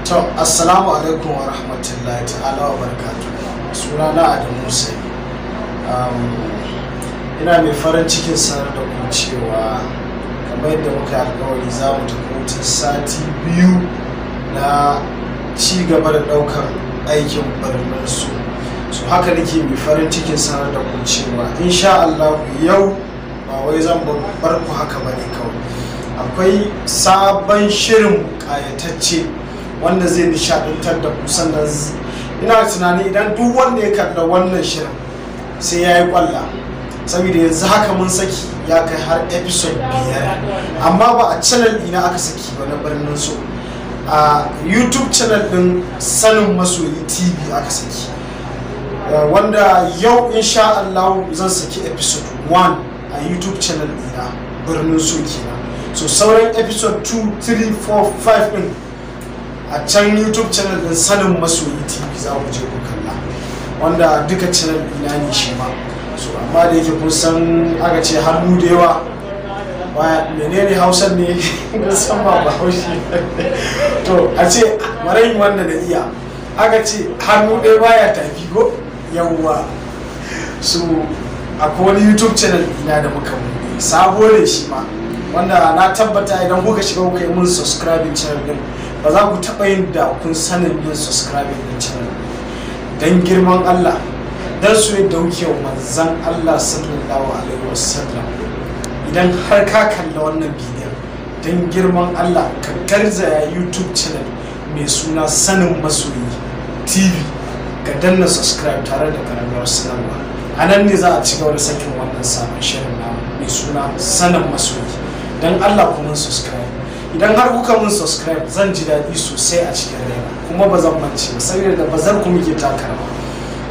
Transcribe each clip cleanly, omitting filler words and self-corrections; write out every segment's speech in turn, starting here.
To, assalamu alaikum wa rahmatullahi ta'ala wa barakatuh. Sunana Adamu Hussein. Ina mai farin cikin sanar da ku cewa kamar yadda muka yi alkawari za mu tafi hutun sati 2 na ci gaba da ɗaukar aikin Birnin So. So haka nake mai farin cikin sanar da ku cewa insha Allah yau ba wai zan bar ku haka bane kawai. Akwai sabon shirin ƙayatacce wanda zai nishaɗantar da ku, sannan ina tunani idan duk wanda ya kalla wannan shirin sai ya yi ƙwalla, saboda yanzu haka mun saki ya kai har episode 5, amma ba a channel ɗina aka saki ba na Birnin So, a YouTube channel ɗin Sanin Masoyi TV aka saki, wanda yau insha Allah zan saki episode 1 a YouTube channel ɗina Birnin So kenan. So sauran episode 2, 3, 4, 5 ɗin a can YouTube channel din Sanin Masoyi TV za ku je ku kalla, wanda duka channel ɗina ne shi ma. So amma da yake kun san aka ce hannu da yawa baya, menene Hausan ne, kun san ba Bahaushe, to a ce marayin wanda na iya, aka ce hannu ɗaya baya tafi go yawwa. So akwai wani YouTube channel ɗina da muka buɗe sabo ne shi ma, wanda na tabbata idan kuka shiga kuka yi mun subscribing channel din, ba za ku taɓa yin da kun sanin yin subscribing din channel. Don girman Allah, don su yadda kuke wa manzan Allah sallallahu alaihi wasallam, idan har ka kalla wannan bidiyon, don girman Allah ka garzaya YouTube channel mai suna Sanin Masoyi TV, ka danna subscribe tare da kararrawar sanarwa. A nan ne za a ci gaba da sakin wannan sabon shirin namu mai suna Sanin Masoyi. Don Allah ku mun subscribe. Idan har kuka mun subscribe zan ji daɗi sosai a cikin raina, kuma ba zan mance ba, saboda da bazar ku muke taka rawa.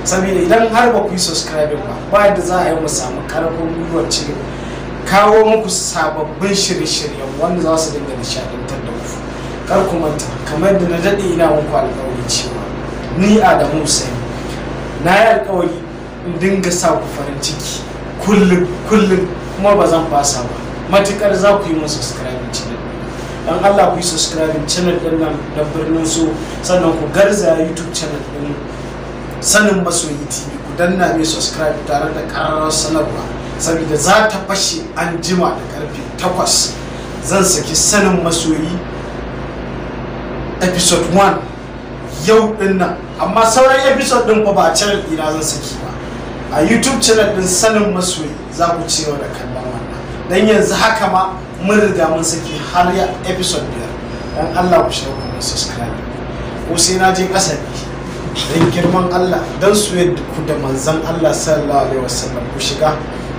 Saboda idan har ba ku yi subscribe ba, ba yadda za a yi mu samu karfin gwiwar ci kawo muku sababbin shirye-shiryen wanda za su dinga nishaɗantar da ku. Kar ku manta, kamar yadda na daɗe ina muku alƙawari cewa ni Adamu Hussein na yi alƙawari in dinga sa ku farin ciki kullum kullum, kuma ba zan fasa ba matukar za ku yi mun subscribe channel. Dan Allah ku yi subscribing channel din nan na Birnin So, sannan ku garzaya YouTube channel din Sanin Masoyi TV, ku danna mai subscribe tare da ƙararrawar sanarwa, saboda za ta fashe an jima da karfe 8 zan saki Sanin Masoyi episode 1 yau din nan. Amma sauran episode din fa ba a channel ɗina zan saki ba, a YouTube channel din Sanin Masoyi za ku ci da kallon wannan. Dan yanzu haka ma mun riga mun saki har ya episode 5. Dan Allah ku shiga ku subscribe, ko sai na je ƙasa ne. Dan girman Allah, dan su yadda ku da manzon Allah sallallahu alaihi wasallam, ku shiga.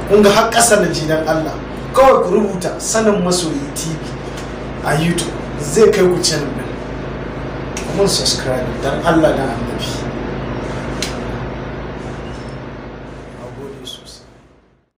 Kun ga har ƙasa na ji, dan Allah kawai ku rubuta Sanin Masoyi TV a YouTube, zai kai ku channel din. Mun subscribe dan Allah dan Annabi.